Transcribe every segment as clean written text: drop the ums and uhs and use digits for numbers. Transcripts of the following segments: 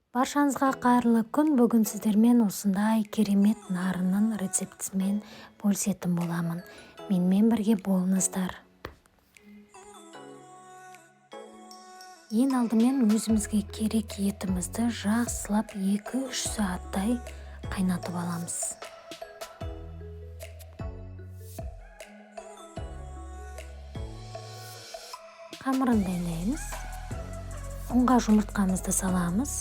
Баршаңызға қайырлы күн. Бүгін сіздермен осындай керемет нарынның рецептісімен бөлісетін боламын. Менімен бірге болыңыздар. Ең алдымен өзімізге керек етімізді жақсылап 2-3 сағаттай қайнатып аламыз. Қамырын дайындаймыз. Ұнға жұмыртқамызды саламыз.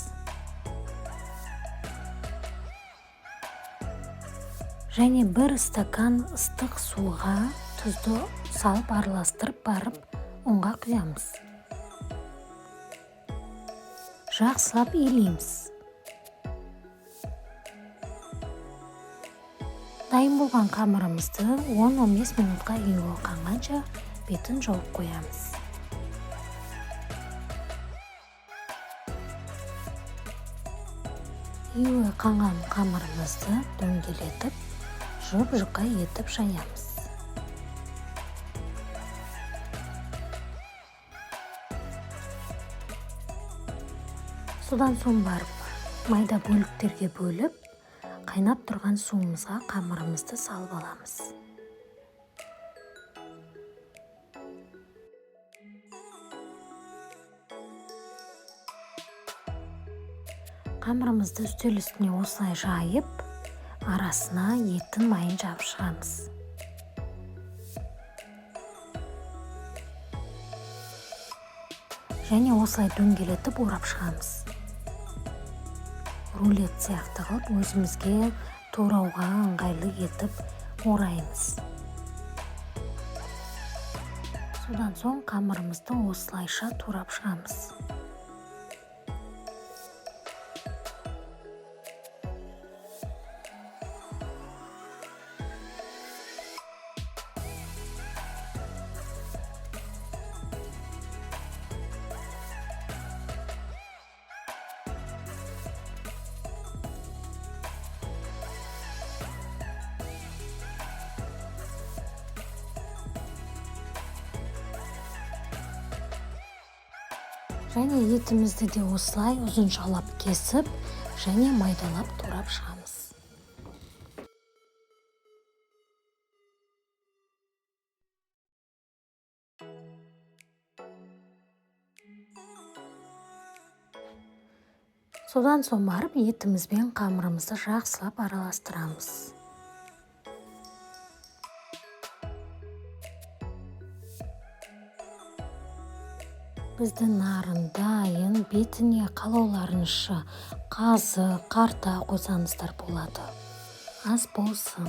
Және 1 стакан ыстық суға тұзды салып араластырып барып ұнға құямыз. Жақсылап илейміз. Дайын болған қамырымызды 10-15 минутқа июі қанғанша бетін жауып қоямыз. Июі қанған қамырымызды дөңгелетіп, жұп-жұқа етіп жаямыз. Содан соң барып майда бөліктерге бөліп, қайнап тұрған суымызға қамырымызды салып аламыз. Қамырымызды үстел үстіне осылай жайып, арасына еттің майын жабып шығамыз. Және осылай дөңгелетіп орап шығамыз. Рулет сияқты қылып өзімізге турауға ыңғайлы етіп ораймыз. Содан соң қамырымызды осылайша турап шығамыз. Және етімізді де осылай ұзыншалап кесіп, және майдалап турап шығамыз. Содан соң барып етімізбен қамырымызды жақсылап араластырамыз. Біздің нарын дайын, бетіне қалауларынша қазы, қарта қойсаңыздар болады. Ас болсын.